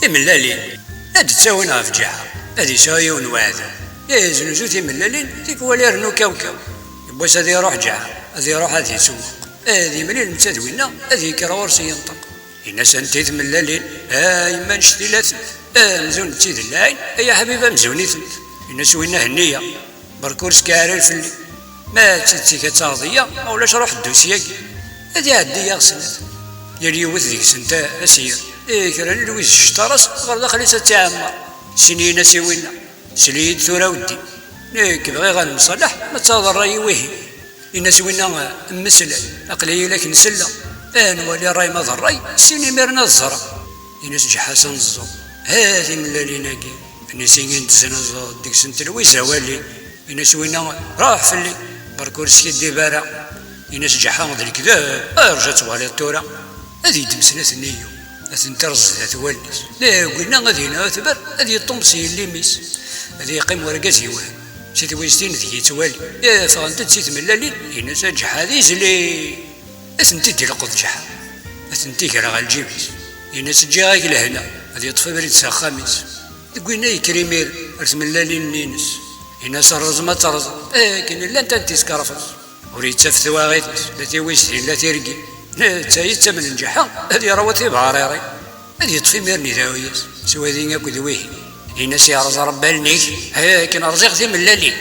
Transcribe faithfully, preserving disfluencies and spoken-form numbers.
Timellalin ad d-ttawin ɣef Ǧeḥḥa, ad yesɛu yiwen weɛdaw. Yeznuzu timellalin, tikwal irennu kawkaw. Yiwwas ad iruḥ Ǧeḥḥa, ad iruḥ ad isewweq. Ad imlil netta d winna, ad yekker ɣur-s yenṭeq. Yenna-s: "Anti timellalin? A yemma nctilatent, amzun d tidellaɛin, ay aḥbib amzun-itent." Yenna-s winna: "Henni-ya, berk ur skeɛrir fell-i. Ma d tidet-ik ad taɣeḍ-iyi, ma ulac ruḥ ddu syagi." Ad iɛeddi-yaɣ snat. Yal yiwet deg-sent asir. I kra n lwiz ccṭar-as ɣer daxel-is ad tt-iɛemmer. Sin yenna-s i winna: "Sel-iyi-d tura a weddi. Nekk bɣiɣ ad nemṣalaḥ, ma d taḍerra-yi wihin." Yenna-s winna: "Mmeslay, aql-iyi la k-nsella. Ad nwali ṛṛay ma d ṛṛay, sin imiren ad ẓreɣ." Yenna-s Ǧeḥḥa s aneẓẓu: "Ha timellalin-agi." Nni sin i neddzen aẓ-, deg-sent lwiz awali. Yenna-s winna: "Ruḥ fell-i, berk ur skiddib ara." Yenna-s Ǧeḥḥa: "D lekdeb, rǧu ad twaliḍ tura." Ad yeddem snat-nni-yu, ad tent-irẓ zdat wallen-is. Deg winna ad yenɛu atber, ad yeṭṭumb s yelli-m-is. Ad yeqqim urgaz yewhem, si twiztin deg yettwali. Ffɣent-d si tmellalin, yenna-s Ǧeḥḥa d izli. Ad tent-id-ilqeḍ Ǧeḥḥa, ad tent-iger ɣer lǧib-is. Yenna-s: "Ǧǧiɣ-ak lehna." Ad yeṭṭef abrid s axxam-is. Deg winna yekker imir ar tmellalin-nni-ines. Yenna-s: "Rrẓem ad terẓem." Akken llant ad tent-iskerfeẓ. Ur yettaf twaɣit-is, la tiwiztin, la tirgin. Netta yettamen Ǧeḥḥa ad yerwu tibeɛririn. Ad yeṭṭef imir-nni iɛawen-as s wadi akked wihin. Yenna-s: "Yerẓ Ṛebbi allen-ik, akken rẓiɣ timellalin."